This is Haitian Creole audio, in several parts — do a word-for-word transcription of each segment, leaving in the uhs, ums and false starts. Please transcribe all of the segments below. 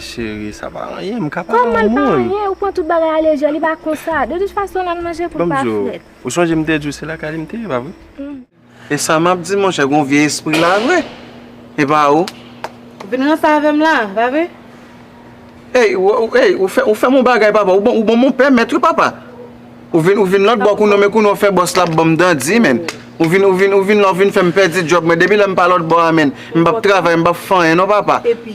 Cheri, sa pa anyen, m ka pale ak yon moun. Kòman l pa anyen? Ou pran tout bagay a lejè, li pa konsa. De tout fason, l al manje pou l pa frèt. Ou sonje m te di w se lakay li m te ye, pa vre? E sa m ap di, monchè, gon vye espri la vre. E pa ou? Ou vin ranse avè m la, pa vre? Ey, ou, ou, ey, ou fè, ou fè m yon bagay, papa. Ou bon, ou bon, mon pè mèt, wi, papa. Ou vin, ou vin lòt bò kounye a, men kounye a w fè bòs la ap ban m dandi, menn. Ou vin, ou vin, ou vin la, ou vin fè m pèdi djòb mwen. Depi lè m pa lòt bò a, menn, m p ap travay, m p ap fè anyen, non, papa. Epi?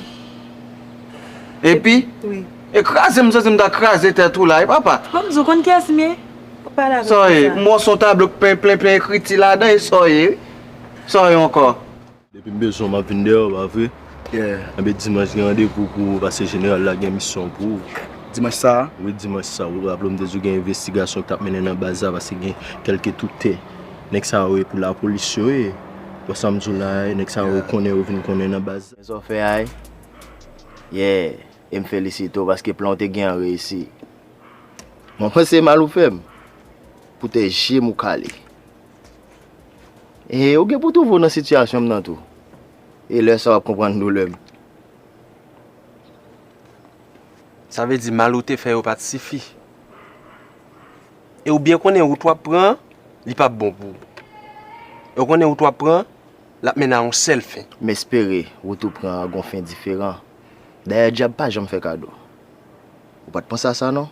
Epi? Wi. E kraze, m santi m ta kraze tèt ou la, wi, papa. Bon, m di w konn kiyès m ye? Ou pale avè m konsa. Sa w ye? M wè w se yon tablo k plen, plen, plen ekriti ladan, e sa w ye, wi. Sa w ye ankò? Depi m bezwen w, m ap vin dèyè w, pa vre? Yeah. Enben, dimanch gen randevou pou ou, paske jeneral la gen misyon pou ou. Dimanch sa a? Wi, dimanch sa a. Ou raple w, m te di w gen envestigasyon k t ap mennen nan baz la, paske gen kèlke tout tè. Nèg sa yo ye pou lapolis yo ye. Wè sa m di w la a, nèg sa yo konnen, yo vin konnen nan baz la. Men sa w fè a, yeah. E m felisite w, paske plan w te gen an reyisi. Mwen panse mal ou fè m. Poutèt je m ou kale. E ou gen pou twouve w nan sitiyasyon m nan tou. E lè sa a w ap konprann doulè m. Sa vle di mal ou te fè yo pa t sifi. E ou byen konnen wout w ap pran an, li p ap bon pou ou. E ou konnen wout w ap pran an, l ap mennen a yon sèl fen. M espere wout ou pran an gon fen diferan. Dayè dyab pa janm fè kado. Ou pa t panse a sa non?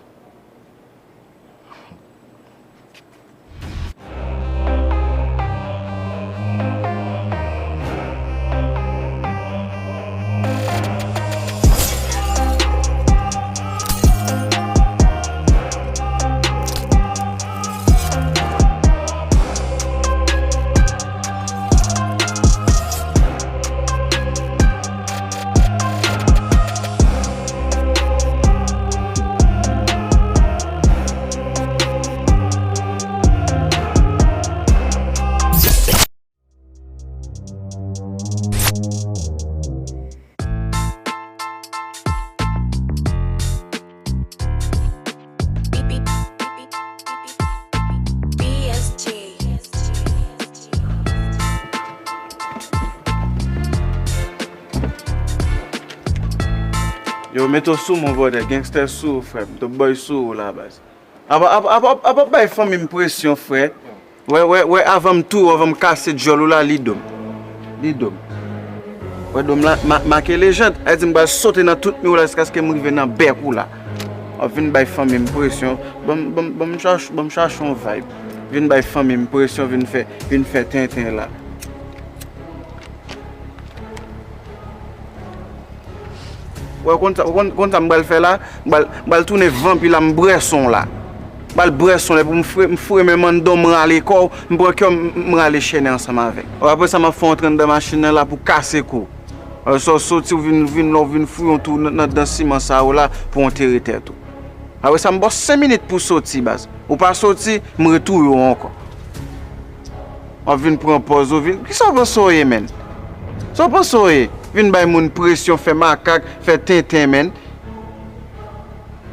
Yo, mete w sou mwen, brother. Gangster sou ou, frè m. Top boy sou ou la, baz. Apa, apa, apa, apa bay fanmi m presyon, frè. Wè, wè, wè, avan m touye w, avan m kase djòl ou la, li do m. Li do m. Wè do m la, ma-, make lejand. Sa vle di m pral sote nan tout mi w la jiskaske m rive nan bèk ou la. W ap vin bay fanmi m presyon. Ban m, ban m, ban m chache, ban m chache yon vibe. Vin bay fanmi m presyon, vin fè, vin fè tenten la. Wè, konn sa, konn, konn sa m pral fè la? M pral, m pral tounen vanpi la, m brèson la. M pral brèson lè pou m fre-, m fremen m anndan w, m rale kò w, m pran kè w, m, m rale chène ansanm avèk. Apre sa, m ap fè w antre anndan machin nan la pou kase kou. Lè sa w soti, w vin, vin, lè w vin fouye yon twou nan, nan, nan siman sa yo la pou w antere tèt ou. Apre sa, m ba w senk minit pou w soti, baz. Ou pa soti, m retouye w ankò. W ap vin pran pòz ou, vin, kisa w panse w ye, menn? Sa w panse w ye? Vin bay moun presyon, fè makak, fè tenten, menn.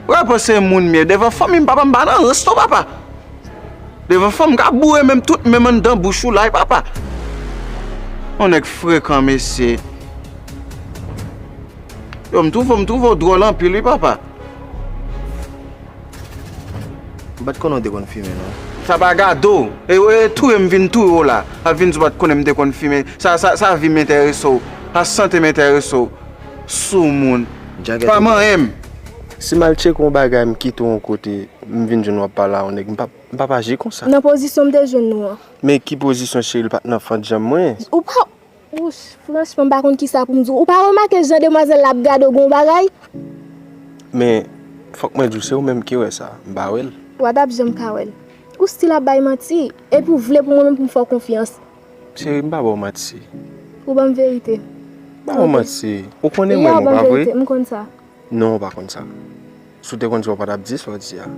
Ou pa panse moun m ye? Devan fanmi m, papa, m pa nan rans non, papa. Devan fanmi m, m ka boure menm tout menm anndan bouch ou la, wi, papa. Yon nèg frekan, mesye. Yo, m twouve w, m twouve w dwòl anpil, wi, papa. M pa t konnen w te konn fimen, non. Sa pa gade w. E, e touye m vin touye w la. Ap vin di w pa t konnen m te konn fimen. Sa, sa, sa vi m enterese w. Sa sante m enterese w. Soumoun. Pa manyen m. Si m al tcheke yon bagay, m kite w yon kote, m vin jwenn w ap pale a yon nèg, m p ap, m p ap aji konsa. Nan pozisyon m te jwenn nou an. Men ki pozisyon, cheri, l pa t nan fannjanm mwen. Ou pa Wouch, franchman, m pa konn kisa pou m di w. Ou pa remake jan demwazèl la ap gade w gon bagay? Men, fòk mwen di w, se ou menm ki wè sa, m pa wè l. W a t ap janm ka wè l. Ou still ap bay manti, epi w vle pou mwen menm pou m fè w konfyans. Cheri, m pa ba w manti. Ou ban m verite. M pa ba w manti. Ou konnen mwen, ou pa vre? M konn sa. Non, ou pa konn sa. Si w te konn sa, ou pa t ap di sa w di a.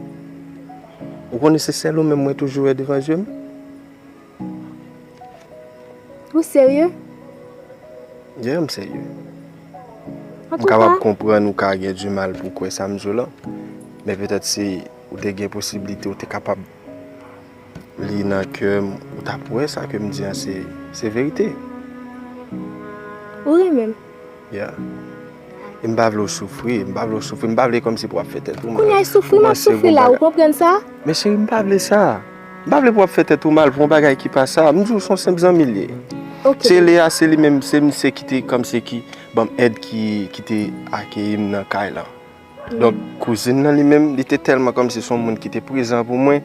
Ou konnen se sèl ou menm mwen toujou wè devan je m? Ou serye? Yeah, m serye. M kapab konprann ou ka gen dimal pou w kwè sa m di w lan. Men petèt si ou te gen posiblite, ou te kapab li nan kè m, ou t ap wè sa ke m di an se, se verite. Ou renmen m? Yeah. E m pa vle w soufri, m pa vle w soufri, m pa vle kòmsi pou w ap fè tèt ou mal. Kounye a, soufri m ap soufri la, ou konprann sa? Men cheri, m pa vle sa. M pa vle pou w ap fè tèt ou mal pou yon bagay ki pa sa. M di w se yon senp zanmi l ye. Ok. Se Lea, se li menm, se misye ki te kòmsi ki ban m èd ki, ki te akeyi m nan kay lan. Donk, kouzin nan li menm, li te tèlman kòmsi se yon moun ki te prezan pou mwen.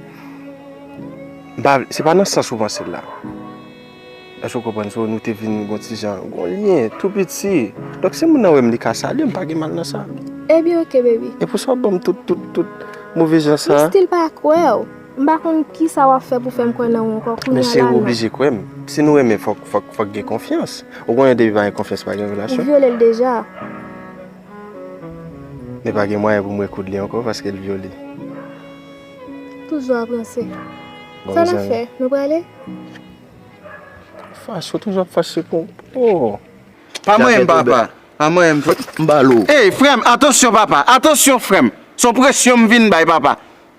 M pa, se pa nan sans ou panse l la. Èske w konprann? So, nou te vin gon ti jan, gon lyen, tou piti. Donk, si moun nan wè m, li ka salye m, pa gen mal nan sa. Ebyen, ok, baby. E pou sa w ap ban m tout, tout, tout move jan sa? M still pa kwè w. M pa konn kisa w ap fè pou fè m kwè nan ou ankò kounye a la, non. Men cheri, ou oblije kwè m. Si nou renmen, fòk, fòk, fòk gen konfyans. Ou konnen depi pa gen konfyans, pa gen relasyon. Ou vyole l deja. Men pa gen mwayen pou m rekoud li ankò paske l vyole. Toujou ap ranse. Sa n ap fè? Nou prale? Fache, w toujou ap fache pou, oh. Pa manyen m, papa. Pa manyen m, frè. M ba l ou. Ey, frè m, atansyon, papa. Atansyon, frè m. Se yon presyon m vin bay, papa.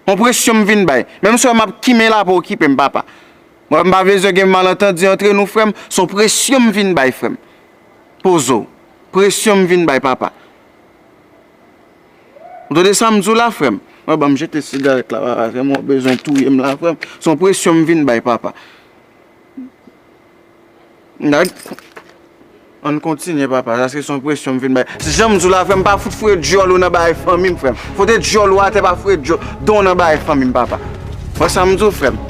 Yon presyon m vin bay. Menm si w wè m ap kimen la, pa okipe m, papa. Mwen, m pa bezwen gen malantandi antre nou, frè m. Se yon presyon m vin bay, frè m. Poze w. Presyon m vin bay, papa. Ou tande sa m di w la, frè m? Mwen, ban m jete sigarèt la, papa, frè m, ou bezwen touye m la, frè m. Se yon presyon m vin bay, papa. Nèg, ann kontinye, papa, paske se yon presyon m vin bay. Jan m di w la, frè m, pa fout foure dyòl ou nan bagay fanmi m, frè m. Fote dyòl ou atè, pa foure dyòl, don w nan bagay fanmi m, papa. Wè sa m di w, frè m?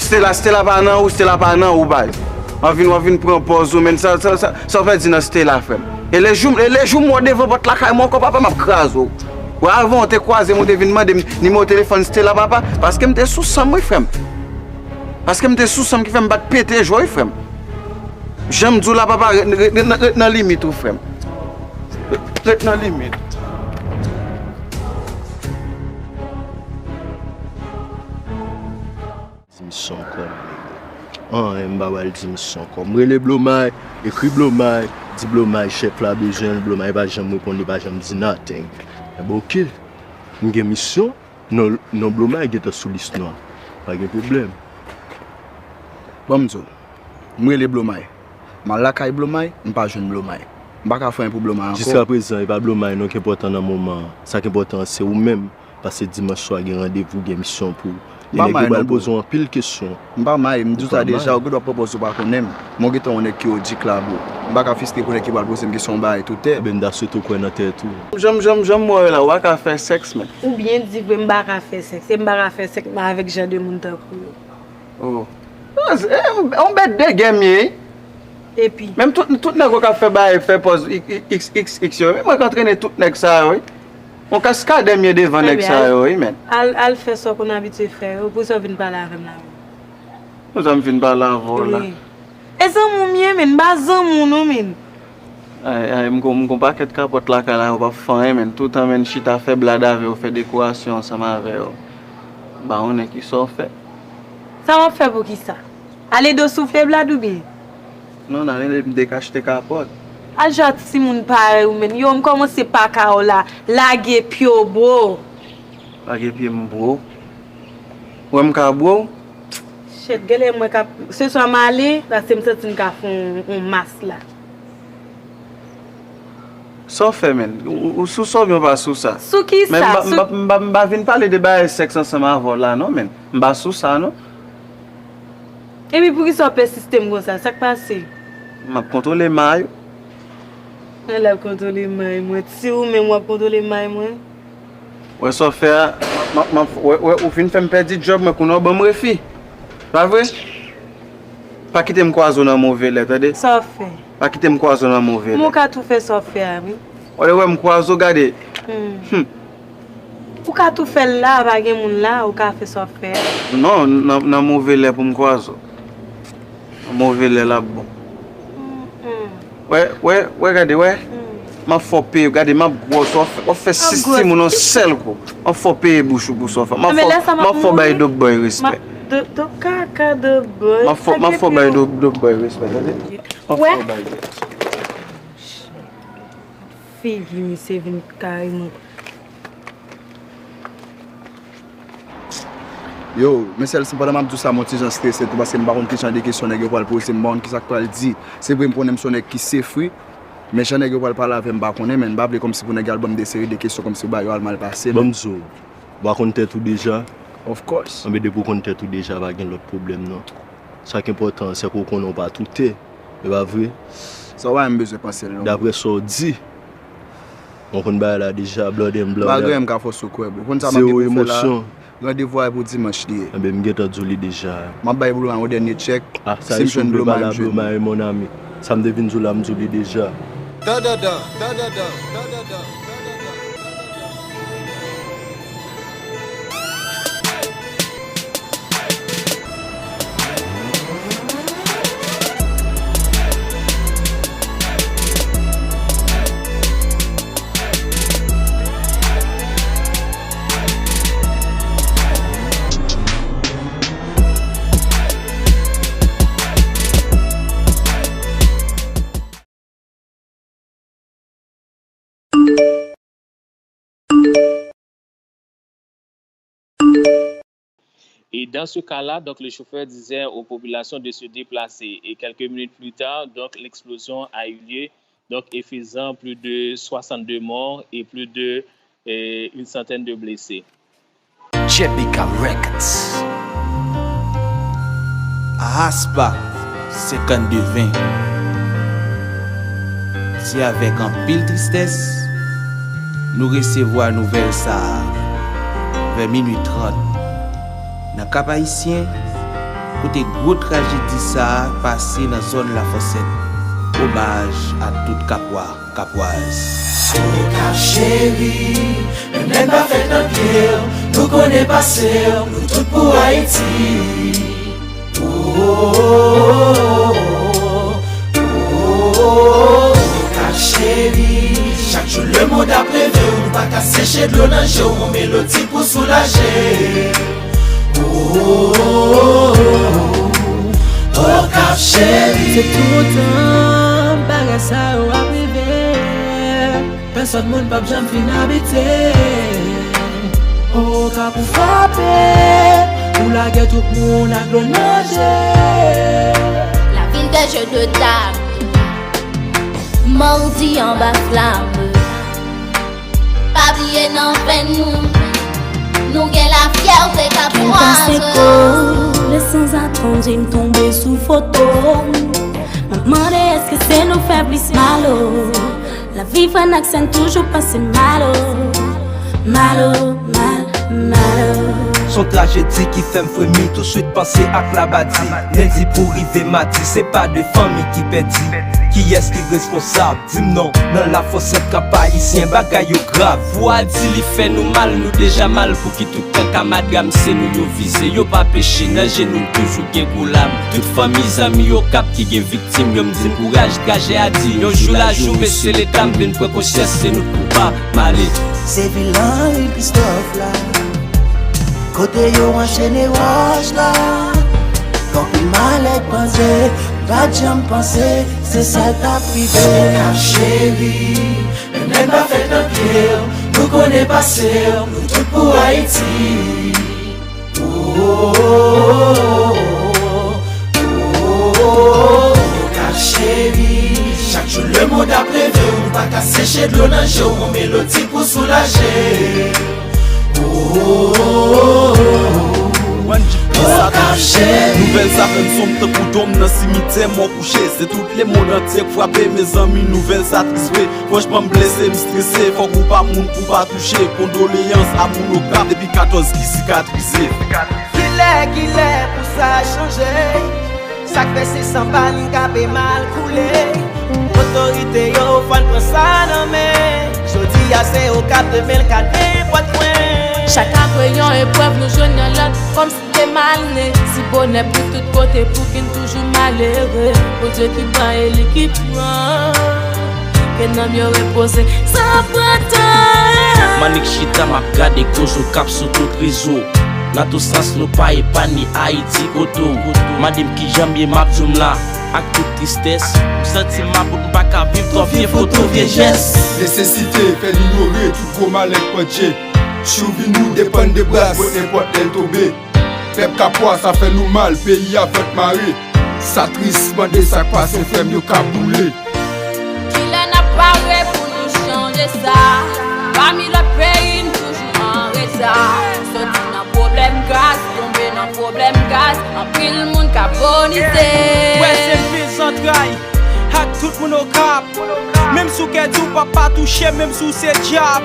Stella, Stella pa nan ou, Stella pa nan ou, bay. W ap vin, w ap vin pran pòz ou, men sa, sa, sa, sa w pèdi nan Stella, frè m. E lejou, e lejou m wè w devan pòt lakay mwen ankò, papa, m ap kraze w. Wè, avan w te kwaze m, ou te vin mande m nimewo telefòn Stella, papa, paske m te sou san m, wi, frè m. Paske m te sou san m ki fè m pa t pete jwe, wi, frè m. Jan m di w la, papa, ret, ret, ret, ret nan limit ou, frè m. Ret, ret nan limit. Di misyon ankò, nèg. An, m pa pral di misyon ankò. M rele Blomay, ekri Blomay, di Blomay chèf la bezwen l, Blomay pa janm reponn, li pa janm di nothing. Enben, oke. M gen misyon. Non, non, Blomay gentan sou lis nou an. Pa gen pwoblèm. Ban m di w, m rele Blomay. M al lakay Blomay, m pa jwenn Blomay. M pa ka fè anyen pou Blomay ankò. Jiskaprezan, e pa Blomay non ki enpòtan nan moman an. Sa k enpòtan an, se ou menm. Paske dimanch swa gen randevou, gen misyon pou ou. E nèg yo pral poze w anpil kesyon. M pa may, m di w sa deja, ou gen dwa pran pòz ou pa konnen m. Men w gentan yon nèg ki odik la, bro. M pa ka fistre pou nèg ki pral poze m kesyon yon bagay tou tè. Enben, m ta swete w kwè nan tèt ou. Jan m, jan m, jan m wè w la, w pa ka fè sèks, men. Ou byen di vre, m pa ka fè sèks. E m pa ka fè sèks avèk jan de moun tankou yo. Oh. Baz, e, yon bèt de gè m ye, wi. Epi? Menm tout, tout nèg yo k ap fè bagay, fè pòz x x x yo, men mwen k antrene tout nèg sa yo, wi. Yon kaskadè m ye devan nèg sa yo, wi, men. Al, al fè sa w konn abitye fè yo, pou sa w vin pale avè m la. Pou sa m vin pale avè w la? Wi. E zanmi w m ye, men, m pa zanmi w non, men. Ay, ay, m gon, m gon pakèt kapòt lakay la, yo p ap fè anyen, men. Toutan, men, chita fè blad avè yo, fè dekorasyon ansanm avè yo. M pa konnen kisa w fè. Sa m ap fè pou kisa? Ale do soufle blad oubyen? Non, nan rele m dekachte kapòt. Al jwe ak timoun parèy ou, men. Yo, m kòmanse pa ka w la. Lage pye w, bro. Lage pye m, bro. Ou wè m ka bro w? Shit, genlè mwen k ap, se swa m ale, paske m santi m ka fè yon, yon mas la. Sa w fè, menn? Ou, ou, ou sou sa oubyen w pa sou sa? Sou kisa? Men m pa, m pa, m pa, m pa vin pale de bagay sèks ansanm avè w la, non, menn. M pa sou sa, non. Epi poukisa w pèsiste m konsa? Sa k pase? M ap kontwole may ou. Nan l ap kontwole may mwen. Ti ou menm w ap kontwole may mwen? Wè sa w fè a, m ap, m ap, wè, wè, ou fin fè m pèdi djòb mwen, kounye a w ban m refi. Pa vre? Pa kite m kwaze w nan move lè, tande? Sa w fè? Pa kite m kwaze w nan move lè. Men w ka tou fè sa w fè a, wi. Wè, lè w wè m kwaze w, gade. Hmm. Hmm. Ou ka tou fè l la, pa gen moun la, ou ka fè sa w ap fè a. Non, nan, nan move lè pou m kwaze w. Nan move lè l ap bon. Mm, mm. Wè, wè, wè, gade, wè. Mm. M ap fè w peye, gade, m ap gwòs, w ap fè, w ap fè sis timoun yon sèl kou. M ap fè w peye bouch ou pou sa w fè. M ap fè, m ap fè w bay Dope Boy respè. Do, do, kaka Dope Boy. M ap fè, m ap fè w bay Dope, Dope Boy respè, tande? M ap fè w bay li. Figi misye vin kareman. Yo, men sèl si pandan m ap di w sa, m yon ti jan strese tou, paske m pa konn ki jan de kesyon nèg yo pral poze m, m pa konn kisa k pral di. Se vre, m konnen m se yon nèg ki sefri, Men jan nèg yo pral pale avè m, m pa konnen, men m pa vle kòmsi pou nèg yo al ban m de seri de kesyon kòmsi bagay yo al mal pase, men. Ban m di w, ou pa konn tèt ou deja? Of course. Anben, depi w konn tèt ou deja, pa gen lòt pwoblèm, non. Sa k enpòtan, se ke w konnen w pa toute. E pa vre? Sa w pa menm bezwen panse l, non. Daprè sa w di, mwen konn bagay la deja, blood and blood. Bagay m ka fòse w kwè, bro. Konn sa m ap gen pou fè la? Zéro émotion. Randevou a pou dimanch li ye. Enben, m gentan di w li deja. M ap bay Blue Mary yon dènye tchèk. Ah, sa si m jwenn Blue Mary, m ap jwenn li. Mon ami. Sa m te vin di w la, m di w li deja. Dan, dan, dan, dan, dan, dan, dan, dan, dan, dan, dan, dan, dan. Et dans ce cas-là, donc, le chauffeur disait aux populations de se déplacer. Et quelques minutes plus tard, donc, l'explosion a eu lieu, donc, et faisant plus de soixante-deux morts et plus de, euh, une centaine de blessés. Jebeka Records. Ahaspa, senkannde ven. Se avèk anpil tristès nou resevwa nouvèl sa a vè minui trant nan Kap Ayisyen, kote gwo trajedi sa a pase nan zòn Lafòsèt. Omaj a tout Kapwa. Kapwaz. Okap cheri, menm lè n pa fèt nan pye w, nou konnen pase w, nou tout pou Ayiti. O, o, o, o, Okap cheri, chak jou lemonn ap reve w, nou pa ka seche dlo nan je w, yon melodi pou soulaje. O, o, o, o, Okap cheri. Se toutan bagay sa yo ap rive. Pèsòn moun p ap janm fin abitye. Okap ou frape, ou lage tout moun ak dlo nan je. La ville des jeux de table, mòdi anba flam. Pa bliye nan venn nou, nou gen lafyète k ap swaze. Kè m pase kou, le sanzatandi m tonbe sou foto. M ap mande èske se nou fè plis mal o. Lavi frè n ak sè n toujou pase mal o. Mal o, mal, mal o. S on trajedi ki fè m fremi, touswit panse ak Labadi. Lendi pou rive madi, se pa de fanmi ki pèdi. Kiyès ki responsab? Di m non, nan Lafòsèt, Kap Ayisyen, bagay yo grav. Pou a di li fè nou mal, nou deja mal. Pou ki tout kanka madram se nou yo vize? Yo pa peche, nan je nou n toujou gen gwo lam. Tout fanmi, zanmi Okap ki gen viktim yo, m di n kouraj, trajè a di yon jou la joure, se Leta m vin pran konsyans, se nou k koupab. M ale. Se vil Henri Christophe la. Kote yo anchene wòch la, anpil malè k panze, m pa t janm panse se sa k ap rive. Okap cheri, menm lè n pa fèt nan pye w, nou konnen pase w, nou tout pou Ayiti. O, o, o, o, Okap cheri, chak jou lemonn ap reve w, nou pa ka seche dlo nan je w, yon melodi pou soulaje. Okap cheri. Nouvèl sa fè m sonm tankou tonm nan simityè mò kouche. Se tout lemonn antye k frape, mezanmi, nouvèl sa tris vre. Franchman, m blese, m strese. Fòk ou pa moun pou pa touche. Kondoleyans a moun Okap depi katòz ki sikatrize. Kilè, kilè pou sa chanje? Sa k fè se san pa n k ap mal koule? Otorite yo, fò n pran sa nan men. Jodi a se Okap, demen l ka nenpòt kwen. Chak apre yon eprèv, nou jwenn yon lòt, kòmsi te malne. Si bonè pou tout kote, pouki n toujou malere? Bondye ki ban e li ki pran. Ke nanm yo repoze san pran tan. M annik chita, m ap gade koze Okap sou tout rezo. Nan tout sans, nou pa epanye Ayiti kote w. Mande m kijan m ye, m ap di w m la, ak tout tristès. M santi m about, m pa ka viv twòp vye foto, vye jès. Nesesite fè n inyore tout gwo malè k pandje. Sivi nou depann de bras, nenpòt lè l tonbe. Pèp Kapwa, sa fè nou mal, peyi a vant mare. Sa tris, mande sa k pase, frè m, yo ka boule. Kilè n ap Sa, pami lòt peyi n toujou an reta. Soti nan pwoblèm gaz, tonbe nan pwoblèm gaz, anpil moun ka bonize. Wè se pen zantray ak tout moun Okap. Menm si w kè di w p ap pa touche, menm si w se dyab.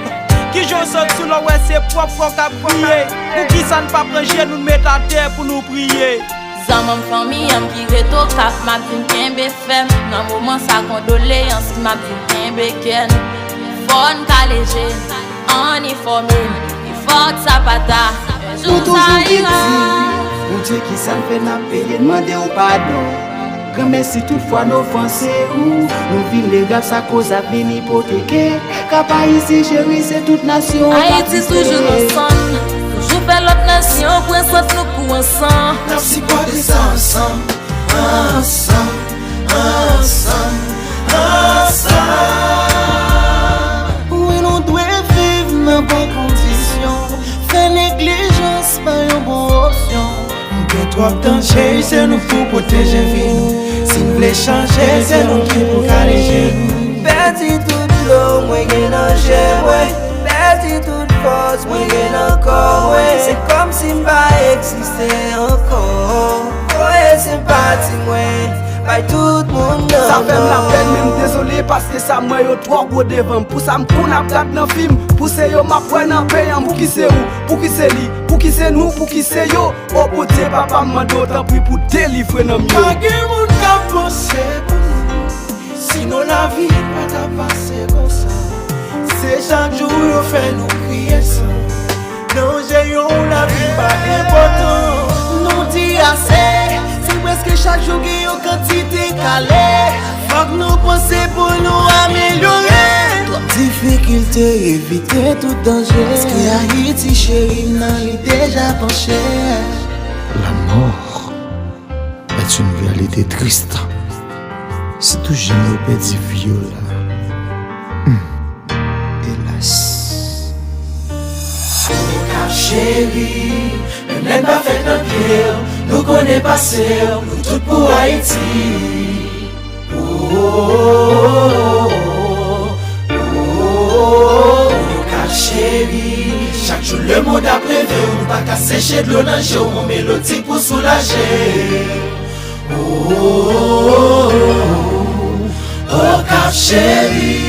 Kijan w santi w lè w wè se pwòp frè w k ap kriye? Poukisa n pa pran jenou n met atè pou nou priye? Zanmi m, fanmi an m ki ret Okap, m ap di n kenbe fèm. Nan moman sa kondoleyans, m ap di n kenbe kè n. Fò n kale je n, ann enfòme n, e fòk sa pa ta. Nou toujou viktim. Bondye, kisa n fè n ap peye? N mande w padon. Granmèsi tout fwa n ofanse ou. Nou vilnerab, sa koz ap vin ipoteke. Kap Ayiti cheri, se tout nasyon an k ap Ayiti toujou nan san n. Toujou fè lòt nasyon pran sant nou kou ansanm. N ap sipòte sa ansanm, ansanm, ansanm, ansanm. Wi, nou dwe viv nan bon kondisyon. Fè neglijans pa yon bon opsyon. Gen twòp danje, se nou pou pwoteje vi nou. Si n vle chanje, se nou ki pou kale je nou. Pèdi tout dlo mwen gen nan je mwen. Pèdi tout fòs mwen gen nan kò mwen. Se kòmsi m pa egziste ankò. Voye senpati mwen bay tout moun nan. Sa fè m lapèn, men m dezole, paske sa m wè yo twò gwo devan m. Pou sa m konn ap gad nan fim, pou se yo m ap wè nan pen an. Pouki se ou, pouki se li, pouki se nou, pouki se yo? O Bondye, papa, m mande w tanpri pou delivre nanm yo. Pa gen moun k ap panse pou nou. Sinon lavi pa ta pase konsa. Se chak jou yo fè nou kriye san. Danje yon lavi pa enpòtan. Nou di ase. Se prèske chak jou gen yon kantite kale. Fòk nou panse pou nou amelyore. Twòp difikilte, evite tout danje. Paske Ayiti cheri m nan, li deja panche. La mort est une réalité triste. Sitou jan yo pèdi vi yo la. Hmm. Elas. Okap cheri, menm lè n pa fèt nan pye w, nou konnen pase w, nou tout pou Ayiti. Okap cheri, chak jou lemonn ap reve w, nou pa ka seche dlo nan je w, yon melodi pou soulaje. Okap cheri,